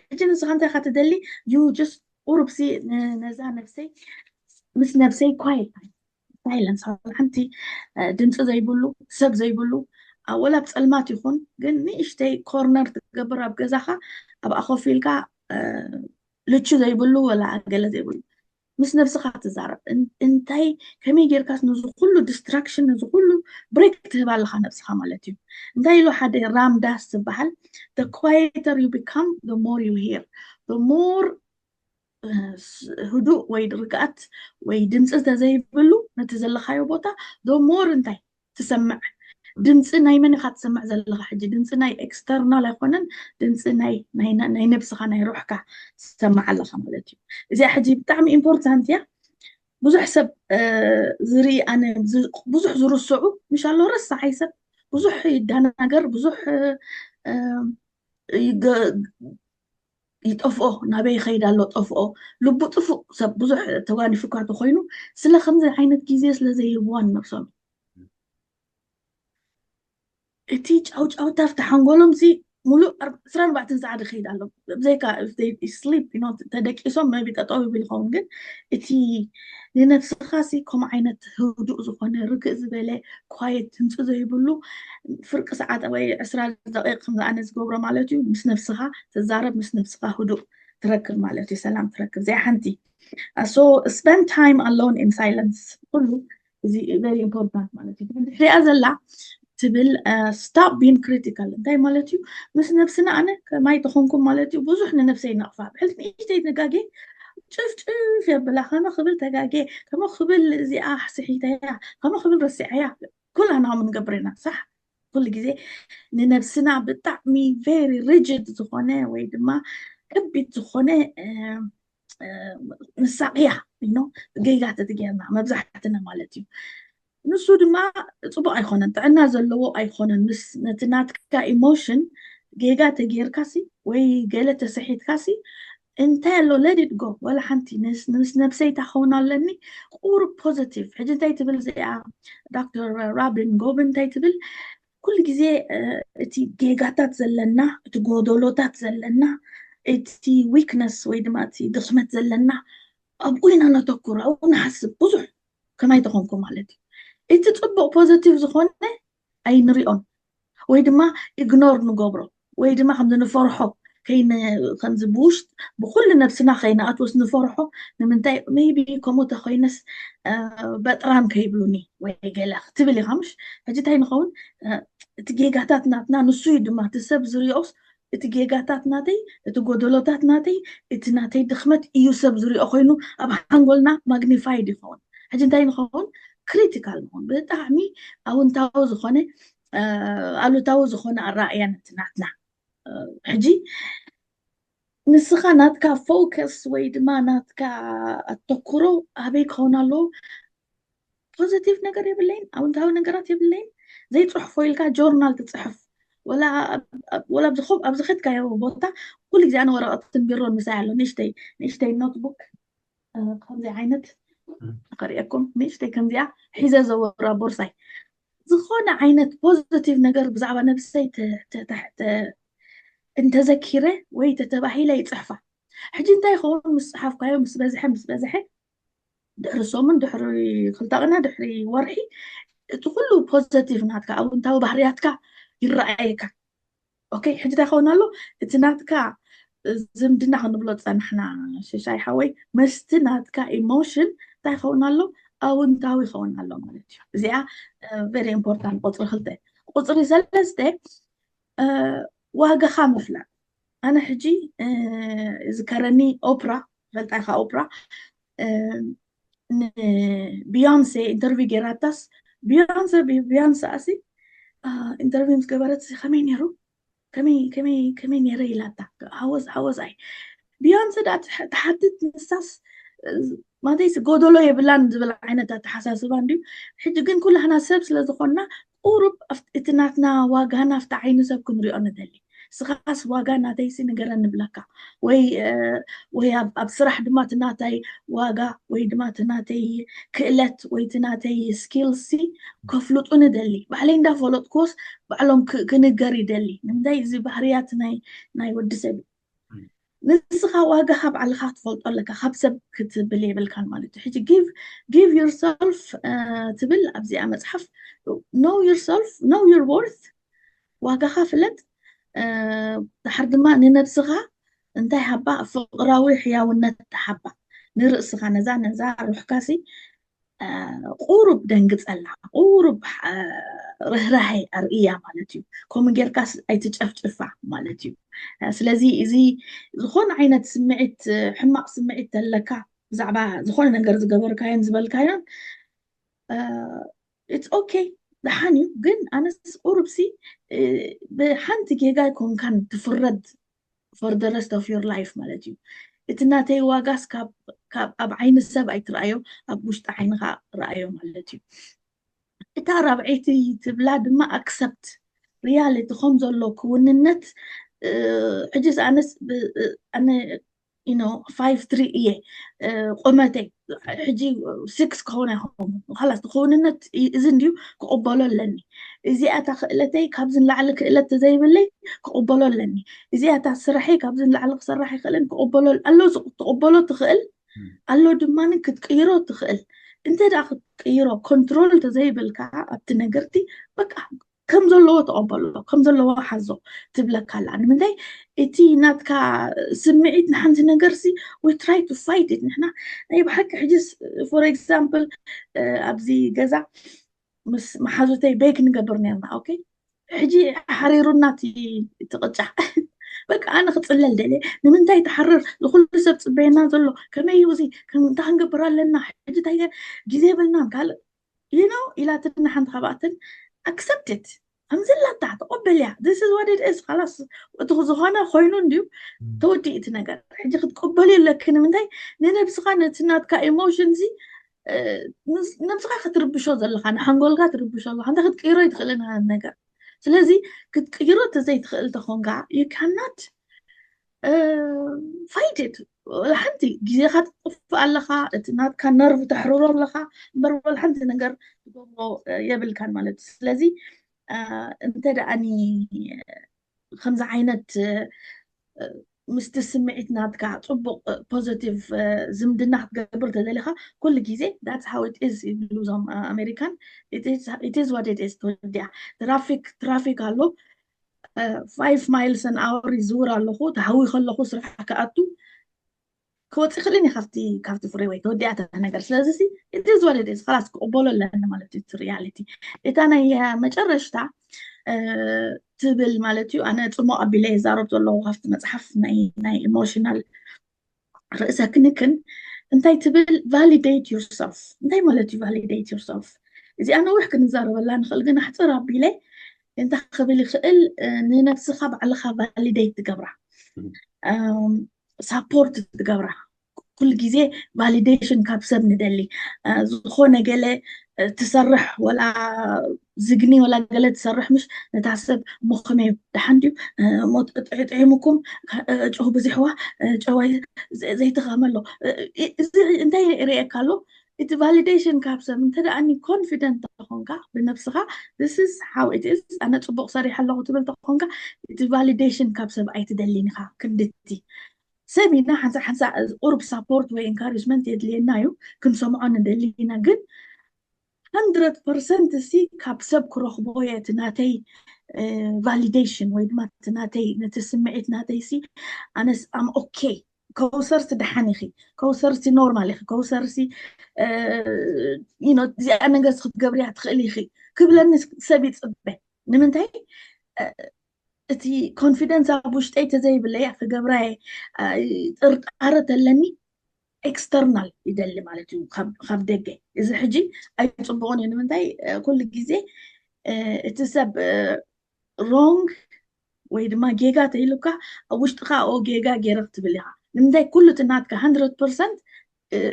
ሕጂ ንስኻ እንታይ ካ ትደሊ ዩ ጀስት ቁሩብሲ ነዛ ነብሰይ ምስ ነብሰይ ኳይት ሳይለንስ ሓንቲ ድምፂ ዘይብሉ ሰብ ዘይብሉ ወላ ኣብ ፀልማት ይኹን ግን ንእሽተይ ኮርነር ትገብር ኣብ ገዛኻ ኣብ ኣኸፊልካ ልቹ ዘይብሉ ወላ ገለ ዘይብሉ ምስ ነብስኻ ትዛረብ እንታይ ከመይ ጌርካስ ነዚ ኩሉ ዲስትራክሽን ነዚ ኩሉ ብሬክ ትህብ ኣለኻ ነብስኻ ማለት እዩ እንታይ ኢሉ ሓደ ራምዳስ ዝበሃል the quieter you become the more you hear the more ህዱእ ወይ ርግኣት ወይ ድምፂ ተዘይብሉ ነቲ ዘለኻዮ ቦታ the more እንታይ ትሰምዕ ድምፂ ናይ መን ኢካ ትሰምዕ ዘለካ ሕጂ ድምፂ ናይ ኤክስተርናል ኣይኮነን ድምፂ ናይ ነብስካ ናይ ሩሕካ ትሰምዕ ኣለካ ማለት እዩ እዚኣ ሕጂ ብጣዕሚ ኢምፖርታንት እያ ብዙሕ ሰብ ዝርኢ ኣነ ብዙሕ ዝርስዑ ምሻሎ ረሳዓይ ሰብ ብዙሕ ይዳናገር ብዙሕ ይጠፍኦ ናበይ ይኸይድ ኣሎ ጠፍኦ ልቡ ጥፉእ ሰብ ብዙሕ ተጓኒፉካ ተኮይኑ ስለ ከምዚ ዓይነት ግዜ ስለ ዘይህብዋ ንነብሶም እቲ ጫውጫውታ ኣብቲ ሓንጎሎም ሲ ሙሉእ ዕስራን ኣርባዕተን ሰዓት ይኸይድ ኣሎ ብዘይካ ስሊፕ ተደቂሶም መቢ ጠጠው ይብል ይኸውን ግን እቲ ንነብስኻ ሲ ከምኡ ዓይነት ህዱእ ዝኾነ ርግእ ዝበለ ኳየት ድምፂ ዘይብሉ ፍርቂ ሰዓት ወይ ዕስራ ደቂቅ ከምዚ ኣነ ዝገብሮ ማለት እዩ ምስ ነብስኻ ትዛረብ ምስ ነብስኻ ህዱእ ትረክብ ማለት እዩ ሰላም ትረክብ እዚኣ ሓንቲ so spend time alone in silence ኩሉ እዚ very important ማለት እዩ ድሕሪኣ ዘላ ትብል stop being critical እንታይ ማለት እዩ ምስ ነብስና ኣነ ከማይ ተኾንኩም ማለት እዩ ብዙሕ ንነብሰይ ነቕፋ ብሕልቲ ንእሽተይ ተጋጌ ጭፍጭፍ የብላ ከመ ክብል ተጋጌ ከመ ክብል እዚኣ ስሒተያ ከመ ክብል ረሲዐያ ኩላና ከምኡ ንገብር ኢና ሳሕ ኩሉ ግዜ ንነብስና ብጣዕሚ very rigid ዝኾነ ወይ ድማ ከቢድ ዝኾነ ንሳቅያ ኖ ጌጋ ተትጌርና መብዛሕትና ማለት እዩ ንሱ ድማ ፅቡቅ ኣይኮነን ጥዕና ዘለዎ ኣይኮነን ምስ ነቲ ናትካ ኢሞሽን ጌጋ ተጌርካሲ ወይ ገለ ተሰሒትካሲ እንታይ ኣሎ let it go ወላ ሓንቲ ምስ ነብሰይ ታኸውን ኣለኒ ቁሩብ ፖዘቲቭ ሕጂ እንታይ ትብል እዚኣ ዶክተር ራቢን ጎብን እንታይ ትብል ኩሉ ግዜ እቲ ጌጋታት ዘለና እቲ ጎደሎታት ዘለና እቲ ዊክነስ ወይ ድማ እቲ ድኽመት ዘለና ኣብኡ ኢና ነተኩር ኣብኡ ንሓስብ ብዙሕ ከማይ ተኾንኩ ማለት እዩ እቲ ፅቡቅ ፖዘቲቭ ዝኾነ ኣይንሪኦን ወይ ድማ ኢግኖር ንገብሮ ወይ ድማ ከምዚ ንፈርሖ ከይነ ከምዚ ብውሽጥ ብኩሉ ነብስና ከይንኣትወስ ንፈርሖ ንምንታይ maybe ከምኡ ተኮይነስ በጥራም ከይብሉኒ ወይ ገለ ክትብል ኢካ ምሽ ሕጂ እንታይ ንኸውን እቲ ጌጋታት ናትና ንሱ እዩ ድማ እቲ ሰብ ዝሪኦስ እቲ ጌጋታት ናተይ እቲ ጎደሎታት ናተይ እቲ ናተይ ድኽመት እዩ ሰብ ዝሪኦ ኮይኑ ኣብ ሓንጎልና ማግኒፋይድ ይኸውን ሕጂ እንታይ ንኸውን ክሪቲካል ንኸውን ብጣዕሚ ኣውንታዊ ዝኾነ ኣሉታዊ ዝኾነ ኣረኣእያ ነቲ ናትና ሕጂ ንስኻ ናትካ ፎከስ ወይ ድማ ናትካ ኣተኩሮ ኣበይ ክኸውን ኣለዎ ፖዘቲቭ ነገር የብለይን ኣውንታዊ ነገራት የብለይን ዘይፅሕፎ ኢልካ ጆርናል ትፅሕፍ ወላ ኣብዚ ከድካዮ ቦታ ኩሉ ግዜ ኣነ ወረቐትን ቢሮን ምሳይ ኣሎ ንእሽተይ ንእሽተይ ኖትቡክ ከምዚ ዓይነት ከርእየኩም ንእሽተይ ከምዚኣ ሒዘ ዘወራ ቦርሳይ ዝኾነ ዓይነት ፖዘቲቭ ነገር ብዛዕባ ነብሰይ እንተዘኪረ ወይ ተተባሂለ ይፅሕፋ ሕጂ እንታይ ይኸውን ምስ ፀሓፍካዮ ምስ በዝሐ ምስ በዝሐ ድሕሪ ሰሙን ድሕሪ ክልተ ቅነ ድሕሪ ወርሒ እቲ ኩሉ ፖዘቲቭ ናትካ ኣውንታዊ ባህርያትካ ይረኣየካ ኦኬ ሕጂ እንታይ ይኸውን ኣሎ እቲ ናትካ ዝምድና ክንብሎ ዝፀናሕና ሽሻይ ሓወይ መስቲ ናትካ ኢሞሽን እንታይ ይኸውን ኣሎ ኣውንታዊ ይኸውን ኣሎ ማለት እዩ እዚኣ very important ቁፅሪ ክልተ ቁፅሪ ሰለስተ ዋጋኻ ምፍላጥ ኣነ ሕጂ ዝከረኒ ኦፕራ ፈልጣ ኢኻ ኦፕራ ንቢዮንሴ ኢንተርቪው ጌራታስ ቢዮንሰ ቢዮንሰ ኣሲ ኢንተርቪው ምስ ገበረት ከመይ ነይሩ ከመይ ከመይ ከመይ ነይረ ኢላታ። ሃወዝ ሃወዝ ኣይ ቢዮንሰ ዳ ትሓትት ንሳስ ማለተይስ ጎደሎ የብላን ዝብል ዓይነት ኣተሓሳስባ እንድዩ። ሕጂ ግን ኩላህና ሰብ ስለ ዝኾንና ቁሩብ እቲ ናትና ዋጋና ኣብቲ ዓይኒ ሰብ ክንሪኦ ንደሊ። ስኻስ ዋጋ ናተይሲ ንገረኒ ንብለካ ወይ ወይ ኣብ ስራሕ ድማ እቲ ናተይ ዋጋ ወይ ድማ እቲ ናተይ ክእለት ወይ እቲ ናተይ ስኪልሲ ከፍልጡ ንደሊ። ባዕለይ እንዳፈለጥኩዎስ ባዕሎም ክንገር ይደሊ። ንምንታይ እዚ ባህርያት ናይ ናይ ወዲ ሰብ እዩ። ንስኻ ዋጋኻ ባዕልኻ ትፈልጦ ኣለካ፣ ካብ ሰብ ክትብል የብልካን ማለት እዩ። ሕጂ give give yourself ትብል ኣብዚኣ መፅሓፍ፣ know yourself, know your worth፣ ዋጋኻ ፍለጥ። ድሓር ድማ ንነብስኻ እንታይ ሃባ? ፍቕራዊ ሕያውነት ሃባ ንርእስኻ። ነዛ ነዛ ሩሕካሲ ቁሩብ ደንግፀላ፣ ቁሩብ ርህራሄ ኣርእያ ማለት እዩ። ከምኡ ጌርካስ ኣይትጨፍጭፋ ማለት እዩ። ስለዚ እዚ ዝኾነ ዓይነት ስምዒት፣ ሕማቕ ስምዒት ተለካ ብዛዕባ ዝኾነ ነገር ዝገበርካዮን ዝበልካዮን it's okay፣ ደሓን እዩ። ግን ኣነስ ቁሩብሲ ብሓንቲ ጌጋ ኣይኮንካን ትፍረድ for the rest of your life ማለት እዩ። እቲ ናተይ ዋጋስ ካብ ኣብ ዓይኒ ሰብ ኣይትረኣዮ፣ ኣብ ውሽጢ ዓይንኻ ረኣዮ ማለት እዩ። እታ ራብዐይቲ ትብላ ድማ accept reality ከም ዘሎ ክውንነት። ሕጅስ ኣነስ ኣነ you know five three እየ ቁመተይ፣ ሕጂ six ክኸውን ኣይኸውን። ላስ ክውንነት እዚ እንድዩ ክቕበሎ ኣለኒ። እዚኣታ ክእለተይ ካብዚ ንላዕሊ ክእለት ተዘይብለይ ክቕበሎ ኣለኒ። እዚኣታ ስራሐይ ካብዚ ንላዕሊ ክሰርሕ ኣይክእልን ክቕበሎ ኣሎ። ትቕበሎ ትኽእል ኣሎ ድማ ክትቅይሮ ትኽእል። እንተ ደኣ ክትቅይሮ ኮንትሮል ተዘይብልካ ኣብቲ ነገርቲ በቃ ከም ዘለዎ ተቐበሎ፣ ከም ዘለዎ ሓዞ ትብለካ ኣላ። ንምንታይ እቲ ናትካ ስምዒት ንሓንቲ ነገር ሲ we try to fight it ንሕና ናይ ብሓቂ ሕጂ for example ኣብዚ ገዛ ምስ መሓዙተይ ቤክ ንገብር ነርና። ኦኬ ሕጂ ሓሪሩና እቲ ቅጫ በቃ ኣነ ክፅለል ደለ። ንምንታይ ትሓርር? ዝኩሉ ሰብ ፅበየና ዘሎ ከመይ እዩ እዚ? እንታይ ክንገብር ኣለና? ሕጂ እንታይ ግዜ የብልናን ካልእ you know ኢላትኒ ሓንቲ ካብኣተን። Accept it ከምዚ ኣላታ ተቐበልያ። This is what it is። ላስ እቲ ዝኾነ ኮይኑ እንድዩ ተወዲኡ እቲ ነገር። ሕጂ ክትቀበልዩ ኣለኪ። ንምንታይ? ንነብስኻ ነቲ ናትካ ኢሞሽን ዚ ነብስኻ ክትርብሾ ዘለኻ ንሓንጎልካ ትርብሾ ኣለኻ። እንታይ ክትቅይሮ ይትኽእልን ነገር። ስለዚ ክትቅይሮ ተዘይትኽእል ተኾንካ you cannot fight it። ሓንቲ ግዜኻ ትጥፍእ ኣለኻ፣ እቲ ናትካ ነርቭ ተሕርሮ ኣለኻ እምበር ሓንቲ ነገር ትገብሮ የብልካን ማለት እዩ። ስለዚ እንተ ደኣኒ ከምዚ ዓይነት ምስቲ ስምዒት ናትካ ፅቡቅ ፖዘቲቭ ዝምድና ክትገብር ተደሊካ ኩሉ ግዜ that's how it is ይብሉ እዞም ኣሜሪካን። It is what it is። ተወዲኣ ትራፊክ ትራፊክ ኣሎ five miles an hour ይዝውር ኣለኹ ተሃዊ ከለኹ ስራሕ ክኣቱ ክወፅእ ክእል እዩ ካብቲ ካብቲ ፍሪወይ ተወዲኣታ ነገር። ስለዚ it is what it is። ላስ ክቕበሎ ኣለኒ ማለት እዩ ሪያሊቲ። እታ ናይ መጨረሽታ ትብል ማለት እዩ። ኣነ ፅሙቕ ኣቢለ ይዛረብ ዘለኹ ካብቲ መፅሓፍ ናይ ኢሞሽናል ርእሰ ክንክን እንታይ ትብል? Validate yourself። እንታይ ማለት እዩ validate yourself? እዚኣ ነዊሕ ክንዛረበላ ንኽእል ግን ኣሕፅር ኣቢለ እንታይ ክብል ይኽእል? ንነብስኻ ባዕልኻ ቫሊዴት ትገብራ፣ ሳፖርት ትገብራ። ኩሉ ግዜ ቫሊዴሽን ካብ ሰብ ንደሊ። ዝኾነ ገለ ትሰርሕ ወላ ዝግኒ ወላ ገለ ትሰርሕ ምሽ ነታ ሰብ እሞ ከመይ ደሓን ድዩ ጥዒሙኩም ጨው ብዙሕዋ ጨዋይ ዘይተኸመሎ እንታይ ርእየካ ኣሎ? እቲ ቫሊዴሽን ካብ ሰብ እንተ ደኣ ኮንፊደንት ተኾንካ ብነብስኻ this is how it is ኣነ ፅቡቅ ሰሪሐ ኣለኹ ትብል ተኾንካ እቲ ቫሊዴሽን ካብ ሰብ ኣይትደሊን ኢኻ። ክንድቲ ሰብ ኢና ሓንሳ ሓንሳ ቁሩብ ሳፖርት ወይ ኢንካሬጅመንት የድልየና እዩ ክንሰምዖ ንደሊ ኢና። ግን hundred percent ሲ ካብ ሰብ ክረኽቦ እየ እቲ ናተይ ቫሊዴሽን ወይ ድማ እቲ ናተይ ነቲ ስምዒት ናተይ ሲ ኣነስ ኣም ኦኬ ከውሰር ሲ ደሓን ኢኺ ከውሰር ሲ ኖርማል ኢኺ ከውሰር ሲ እዚኣ ነገር ክትገብርያ ትኽእል ኢኺ ክብለኒ ሰብ ይፅበ። ንምንታይ እቲ ኮንፊደንስ ኣብ ውሽጠይ ተዘይብለያ ክገብራ ጥርጣረ ተለኒ external ይደሊ ማለት እዩ ካብ ደገ። እዚ ሕጂ ኣይፅቡቕን እዩ። ንምንታይ? ኩሉ ግዜ እቲ ሰብ wrong ወይ ድማ ጌጋ ተይሉካ ኣብ ውሽጥካ ኦ ጌጋ ገይረ ክትብል ኢካ። ንምንታይ? ኩሉ እቲ ናትካ hundred percent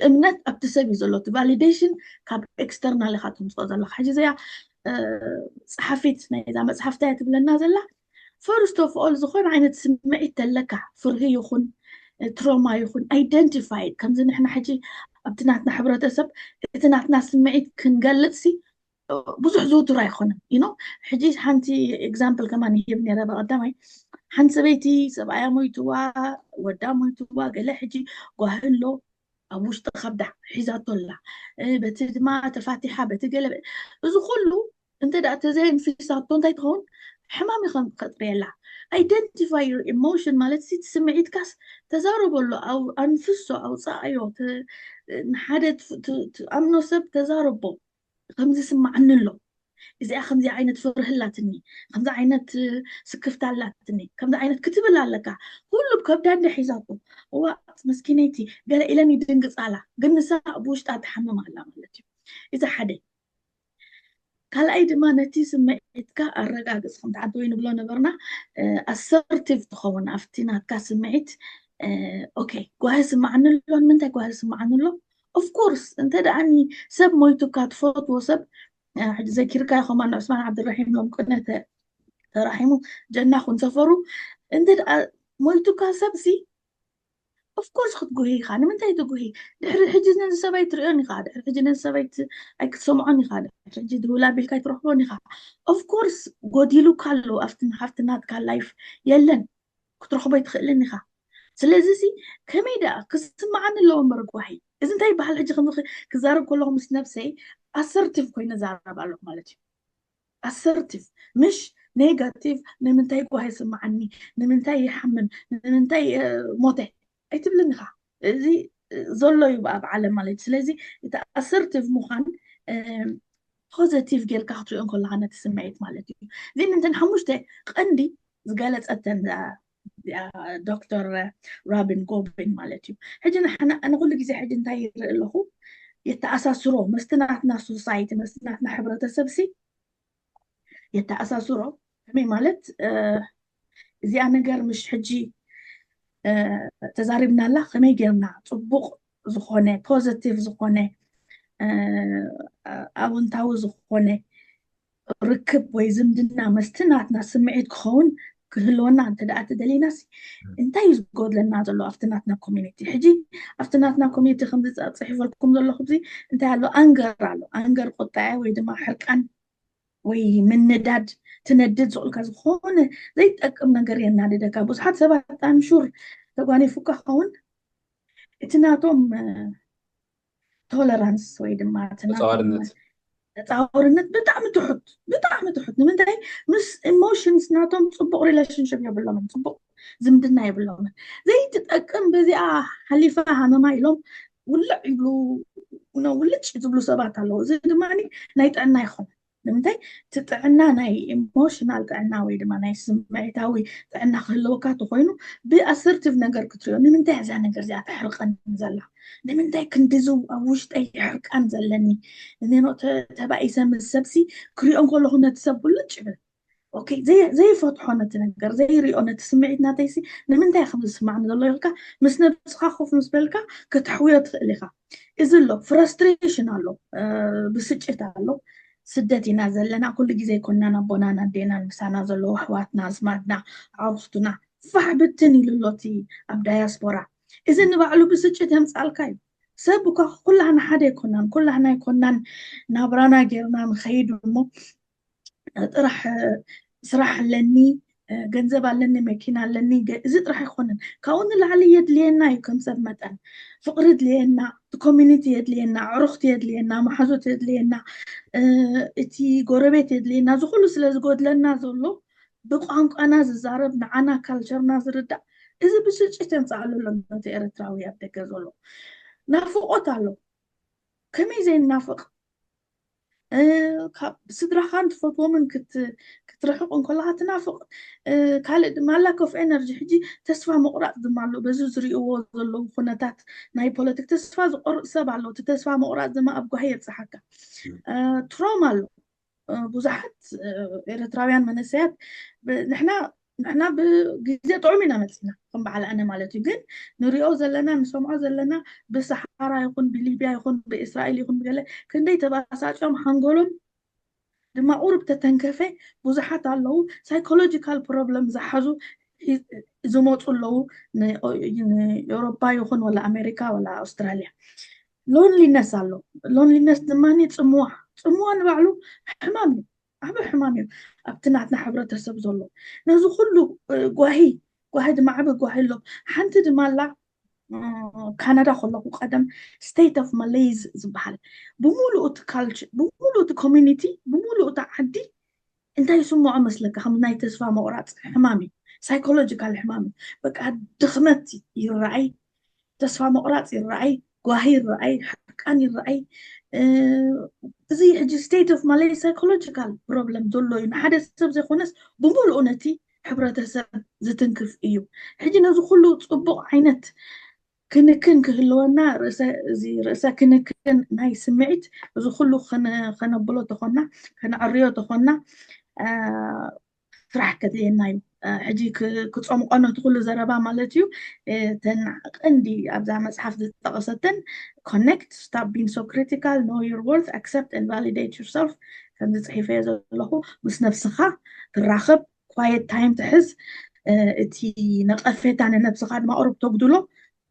እምነት ኣብቲ ሰብ እዩ ዘሎ። እቲ validation ካብ external ኢካ ትምፅኦ ዘለካ። ሕጂ እዚኣ ፀሓፊት ናይዛ መፅሓፍታ እያ ትብለና ዘላ። First of all ዝኾነ ዓይነት ስምዒት ተለካ፣ ፍርሂ ይኹን ትሮማ ይኹን identify። ከምዚ ንሕና ሕጂ ኣብቲ ናትና ሕብረተሰብ እቲ ናትና ስምዒት ክንገልፅ ሲ ብዙሕ ዝውቱር ኣይኮነን። You know፣ ሕጂ ሓንቲ example ከማን ይህብ ነረ። በቀዳማይ ሓንቲ ሰበይቲ ሰብኣያ ሞይትዋ፣ ወዳ ሞይትዋ፣ ገለ ሕጂ ጓህሎ ኣብ ውሽጢ ከብዳ ሒዛቶ ኣላ። በቲ ድማ ተፋቲሓ፣ በቲ ገለ፣ እዚ ኩሉ እንተ ደኣ ተዘይንፊሳቶ እንታይ ትኸውን? ሕማም እዩ ከም ከጥርየላ። Identify your emotion ማለት ሲ ስምዒትካስ ተዛረበሉ፣ ኣንፍሶ፣ ኣውፃኣዮ። ንሓደ ትኣምኖ ሰብ ተዛረቦ። ከምዚ ስማዓኒ ኣሎ፣ እዚኣ ከምዚ ዓይነት ፍርህ ኣላትኒ፣ ከምዚ ዓይነት ስክፍታ ኣላትኒ፣ ከምዚ ዓይነት ክትብል ኣለካ። ኩሉ ከብዳ እንደ ሒዛቶ፣ እዋ መስኪነይቲ ገለ ኢለን ይድንግፃላ፣ ግን ንሳ ብውሽጣ ትሓምም ኣላ ማለት እዩ። እዚ ሓደ። ካልኣይ ድማ ነቲ ስምዒትካ ኣረጋግፅ። ከምቲ ዓዲ ወይ ንብሎ ነበርና፣ ኣሰርቲቭ ትኸውን ኣብቲ ናትካ ስምዒት። ኦኬ፣ ጓሂ ስምዓኒ ኣሎ። ንምንታይ ጓሂ ስምዓኒ ኣሎ? Of course፣ እንተ ደኣኒ ሰብ ሞይቱካ፣ ትፈትዎ ሰብ፣ ሕጂ ዘኪርካ ይኸማ ንዑስማን ዓብድራሒም ሎም ቅነ ተራሒሙ ጀና ኩን ሰፈሩ፣ እንተ ደኣ ሞይቱካ ሰብ ሲ of course ክትጉሂ ኢኻ። ንምንታይ ትጉሂ? ድሕሪ ሕጂ ነዚ ሰበይቲ ርእዮን ኢኻ፣ ድሕሪ ሕጂ ነዚ ሰበይቲ ኣይክትሰምዖን ኢኻ፣ ድሕሪ ሕጂ ድውላ ቢልካ ኣይትረኽቦን ኢኻ። Of course ጎዲሉካ ኣሎ፣ ኣብቲ ናትካ ላይፍ የለን፣ ክትረኽቦ ኣይትኽእልን ኢኻ። ስለዚ ሲ ከመይ ደኣ ክስምዓኒ ኣለዎ እምበር ጓሂ። እዚ እንታይ ይበሃል? ሕጂ ከም ክዛረብ ከለኹ ምስ ነብሰይ ኣሰርቲቭ ኮይነ ዛረብ ኣለኹ ማለት እዩ። ኣሰርቲቭ፣ ምሽ ኔጋቲቭ። ንምንታይ ጓሂ ስምዓኒ፣ ንምንታይ ይሓምም፣ ንምንታይ ሞተ ኣይትብልን ኢኻ። እዚ ዘሎ እዩ ኣብ ዓለም ማለት እዩ። ስለዚ እቲ ኣሰርቲቭ ምዃን ፖዘቲቭ ጌርካ ክትሪኦ ከለካ ነቲ ስምዒት ማለት እዩ። እዚ እንትን ሓሙሽተ ቀንዲ ዝገለፀተን ዶክተር ራቢን ጎቢን ማለት እዩ። ሕጂ ንኩሉ ግዜ ሕጂ እንታይ ይርኢ ኣለኹ? የተኣሳስሮ መስቲ ናትና ሶሳይቲ፣ መስቲ ናትና ሕብረተሰብ ሲ የተኣሳስሮ። ከመይ ማለት እዚኣ ነገር ምሽ ሕጂ ተዛሪብናላ፣ ከመይ ጌርና ፅቡቕ ዝኾነ ፖዘቲቭ ዝኾነ ኣውንታዊ ዝኾነ ርክብ ወይ ዝምድና መስቲ ናትና ስምዒት ክኸውን ክህልወና እንተ ደኣ ተደሊናሲ እንታይ እዩ ዝጎድለና ዘሎ ኣብቲ ናትና ኮሚኒቲ? ሕጂ ኣብቲ ናትና ኮሚኒቲ ከምዚ ፅሒፈልኩም ዘለኹ እዚ እንታይ ኣሎ? ኣንገር ኣሎ። ኣንገር ቁጣዐ ወይ ድማ ሕርቃን ወይ ምንዳድ ትነድድ ዝቕልካ ዝኾነ ዘይጠቅም ነገር የናድደካ። ብዙሓት ሰባት ኣምሹር ተጓኒፉካ ኸውን እቲ ናቶም ቶለራንስ ወይ ድማ እቲ ናቶም ተፃዋርነት ብጣዕሚ ትሑት፣ ብጣዕሚ ትሑት። ንምንታይ? ምስ ኢሞሽንስ ናቶም ፅቡቕ ሪሌሽንሽፕ የብሎምን፣ ፅቡቕ ዝምድና የብሎምን። ዘይትጠቅም በዚኣ ሓሊፋ ሃመማ ኢሎም ውልዕ ይብሉ፣ ውልጭ ዝብሉ ሰባት ኣለዉ። እዚ ድማ ናይ ጥዕና ይኾነ። ንምንታይ? እቲ ጥዕና ናይ ኢሞሽናል ጥዕና ወይ ድማ ናይ ስምዒታዊ ጥዕና ክህልወካ ተኮይኑ ብኣሰርቲቭ ነገር ክትሪኦ። ንምንታይ እዛ ነገር እዚኣ ተሕርቀን ዘላ? ንምንታይ ክንድዚ ኣብ ውሽጠይ ሕርቃን ዘለኒ? እኔኖ ተባኢሰ ምስ ሰብሲ ክሪኦ ከለኹ ነቲ ሰብ ብልጭ ይብል። ኦኬ፣ ዘይፈትሖ ነቲ ነገር ዘይሪኦ ነቲ ስምዒት ናተይሲ ንምንታይ ከም ዝስማዕኒ ዘሎ ኢልካ ምስ ነብስኻ ኮፍ ምስ በልካ ከተሕውዮ ትኽእል ኢኻ። እዚ ኣሎ፣ ፍራስትሬሽን ኣሎ፣ ብስጭት ኣሎ። ስደት ኢና ዘለና፣ ኩሉ ግዜ ኣይኮናን ኣቦናን ኣዴናን ምሳና ዘለዉ ኣሕዋትና ኣዝማድና ኣዕሩኽትና ፋሕ ብትን ኢሉ ኣሎ እቲ ኣብ ዳያስፖራ። እዚ ንባዕሉ ብስጭት የምፃልካ እዩ። ሰብ እኳ ኩላህና ሓደ ኣይኮናን፣ ኩላህና ኣይኮናን ናብራና ጌርና ንኸይድ እሞ ጥራሕ ስራሕ ኣለኒ፣ ገንዘብ ኣለኒ፣ መኪና ኣለኒ፣ እዚ ጥራሕ ኣይኮነን። ካብኡ ንላዕሊ የድልየና እዩ። ከም ሰብ መጠን ፍቕሪ የድልየና፣ እቲ ኮሚኒቲ የድልየና፣ ኣዕሩኽቲ የድልየና፣ መሓዙት የድልየና፣ እቲ ጎረቤት የድልየና። እዚ ኩሉ ስለ ዝጎድለና ዘሎ ብቋንቋና ዝዛረብ ንዓና ካልቸርና ዝርዳእ እዚ ብስጭት የምፃኣሉ ኣሎ ነቲ ኤርትራዊ ኣብ ደገ ዘሎ ናፍቖት ኣሎ። ከመይ ዘይናፍቕ? ካብ ስድራኻን ትፈትዎምን ክት- ክትርሕቕ እንከለኻ ትናፍቕ። ካልእ ድማ lack of energy፣ ሕጂ ተስፋ ምቑራፅ ድማ ኣሎ። በዚ ዝሪእዎ ዘለዉ ኩነታት ናይ ፖለቲክ ተስፋ ዝቆርፅ ሰብ ኣሎ። እቲ ተስፋ ምቑራፅ ድማ ኣብ ጓሂ የብፅሓካ። ትሮማ ኣሎ። ብዙሓት ኤርትራውያን መንእሰያት ንሕና ንሕና ብግዜ ጥዑም ኢና መፂና፣ ከም በዓል ኣነ ማለት እዩ። ግን ንሪኦ ዘለና ንሰምዖ ዘለና ብሰሓራ ይኹን ብሊብያ ይኹን ብእስራኤል ይኹን ብገለ ክንደይ ተባሳጭኦም ሓንጎሎም ድማ ቁሩብ ተተንከፈ ብዙሓት ኣለዉ። ሳይኮሎጂካል ፕሮብለም ዝሓዙ ዝመፁ ኣለዉ። ንኤውሮፓ ይኹን ወላ ኣሜሪካ ወላ ኣውስትራልያ ሎንሊነስ ኣሎ። ሎንሊነስ ድማ ጽምዋ፣ ጽምዋ ንባዕሉ ሕማም እዩ፣ ዓብ ሕማም እዩ ኣብቲ ናትና ሕብረተሰብ ዘሎ። ነዚ ኩሉ ጓሂ ጓሂ ድማ ዓብ ጓሂ ኣሎ። ሓንቲ ድማ ኣላ ካናዳ ከለኹ ቀደም state of malaise ዝበሃል ብምሉኡ እቲ ካልቸር ብምሉኡ እቲ ኮሚኒቲ ብምሉኡ እቲ ዓዲ እንታይ ይስምዖ መስለካ? ከም ናይ ተስፋ መቑራፅ ሕማም እዩ፣ ሳይኮሎጂካል ሕማም እዩ። በቃ ድኽመት ይረኣይ፣ ተስፋ መቑራፅ ይረኣይ፣ ጓሂ ይረኣይ፣ ሕርቃን ይረኣይ። እዚ ሕጂ state of malaise psychological problem ዘሎ እዩ። ንሓደ ሰብ ዘይኮነስ ብምሉኡ ነቲ ሕብረተሰብ ዝትንክፍ እዩ። ሕጂ ነዚ ኩሉ ፅቡቕ ዓይነት ክንክን ክህልወና ርእሰ እዚ ርእሰ ክንክን ናይ ስምዒት እዚ ኩሉ ከነብሎ ተኾና ከነዕርዮ ተኾና ስራሕ ከድልየና እዩ። ሕጂ ክፀምቆ ነቲ ኩሉ ዘረባ ማለት እዩ። እተን ቀንዲ ኣብዛ መፅሓፍ ዝጠቐሰተን connect, stop being so critical, know your worth, accept and validate yourself፣ ከምዚ ፅሒፈዮ ዘለኹ ምስ ነብስኻ ትራኸብ፣ quiet time ትሕዝ። እቲ ነቐፌታ ንነብስኻ ድማ ቁሩብ ተጉድሎ፣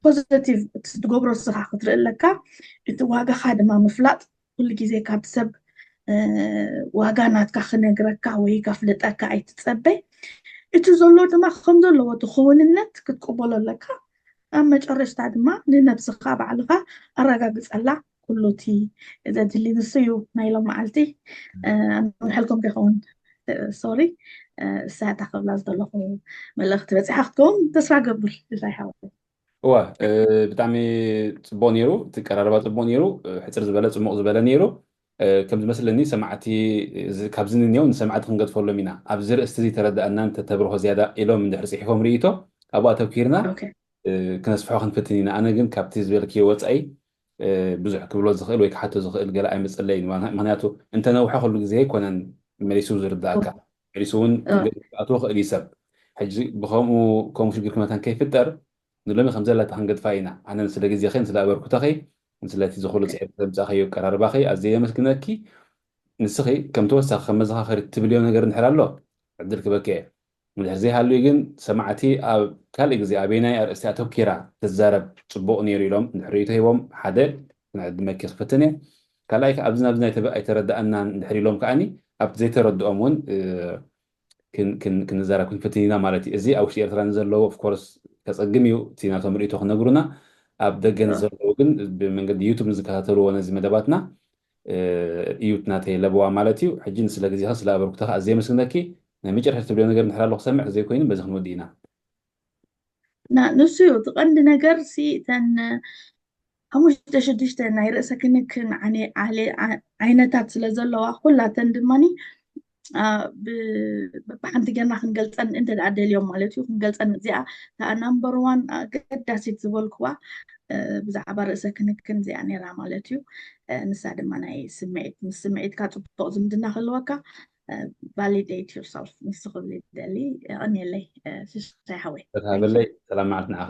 ፖዘቲቭ እቲ ትገብሮ ንስኻ ክትርኢ ኣለካ። እቲ ዋጋኻ ድማ ምፍላጥ፣ ኩሉ ግዜ ካብ ሰብ ዋጋ ናትካ ክነግረካ ወይ ከፍልጠካ ኣይትፀበ። እቲ ዘሎ ድማ ከም ዘለዎ እቲ ክውንነት ክትቅበሎ ኣለካ። ኣብ መጨረሽታ ድማ ንነብስኻ ባዕልኻ ኣረጋግፀላ። ኩሉ እቲ ዘድሊ ንሱ እዩ ናይ ሎም መዓልቲ። ምሕልኩም ከይኸውን ሶሪ እሳታ ክብላ ዝደለኹ መልእኽቲ በፂሓ ክትከውን ተስፋ ገብር ድላይ ሓወይ። እወ ብጣዕሚ ፅቡቅ ነይሩ። እቲ ቀራርባ ፅቡቅ ነይሩ። ሕፅር ዝበለ ፅሙቅ ዝበለ ነይሩ። ከም ዝመስለኒ ሰማዕቲ ካብዚ ንንየው ንሰማዕቲ ክንገድፈሎም ኢና። ኣብዚ ርእስቲ እዚ ተረዳእና እንተተብርሆ ዝያዳ ኢሎም እንድሕር ፅሒፎም ርእይቶ ኣብኡ ኣተኪርና ክነስፍሖ ክንፍትን ኢና። ኣነ ግን ካብቲ ዝበልክዮ ወፃኢ ብዙሕ ክብሎ ዝኽእል ወይ ክሓቶ ዝኽእል ገለ ኣይመፀለይን። ምክንያቱ እንተነውሐ ኩሉ ግዜ ኣይኮነን መሊሱ ዝርዳእካ። መሊሱ እውን ኣትዎ ክእል እዩ ሰብ። ሕጂ ብከምኡ ከምኡ ሽግር ክመታን ከይፍጠር ንሎሚ ከም ዘለታ ክንገድፋ ኢና። ኣነ ንስለ ግዜኺ ንስለ ኣበርኩተኺ ንስለቲ ዝኹሉ ፅዒር ዘምፃእኸዮ ኣቀራርባኺ ኣዝየ የመስግነኪ። ንስኺ ከም ተወሳኺ ከም መዘኻኸሪ ትብልዮ ነገር እንድሕር ኣሎ ዕድል ክበኪ እየ። እንድሕር ዘይሃልዩ ግን ሰማዕቲ ኣብ ካልእ ግዜ ኣበየናይ ኣርእስቲ ኣተኪራ ትዛረብ ፅቡቕ ነይሩ ኢሎም እንድሕር ርእይቶ ሂቦም ሓደ ክንዕድመኪ ክፍትን እየ። ካልኣይ ኣብዚ ናብዚ ኣይተረዳእናን እንድሕር ኢሎም ከዓኒ ኣብቲ ዘይተረድኦም እውን ክንዛረብ ክንፍትን ኢና ማለት እዩ። እዚ ኣብ ውሽጢ ኤርትራ ንዘለዉ ኦፍኮርስ ከፀግም እዩ እቲ ናቶም ርእይቶ ክነግሩና። ኣብ ደገ ንዘለዉ ግን ብመንገዲ ዩቱብ ንዝከታተልዎ ነዚ መደባትና እዩ ናተይ ለበዋ ማለት እዩ። ሕጂ ንስለ ግዜኻ ስለ ኣበርኩተኻ ኣዝየ የመስግነኪ። ናይ መጨረሻ ትብልዮ ነገር እንድሕር ኣሎ ክሰምዕ ዘይኮይኑ በዚ ክንወዲ ኢና። ንሱ እዩ እቲ ቀንዲ ነገር ሲ እተን ሓሙሽተ ሽዱሽተ ናይ ርእሰ ክንክን ዓይነታት ስለ ዘለዋ ኩላተን ድማ ብሓንቲ ጌርና ክንገልፀን እንተ ደኣ ደልዮም ማለት እዩ ክንገልፀን እዚኣ ከዓ ናምበር ዋን ኣገዳሲት ዝበልክዋ ብዛዕባ ርእሰ ክንክን እዚኣ ነይራ ማለት እዩ። ንሳ ድማ ናይ ስምዒት ምስ ስምዒትካ ፅቡቅ ዝምድና ክህልወካ validate yourself ንሱ ክብል ይደሊ። የቐንየለይ ሽሻይ ሓወይ። ተታበለይ ሰላም መዓልቲ ንዓኺ።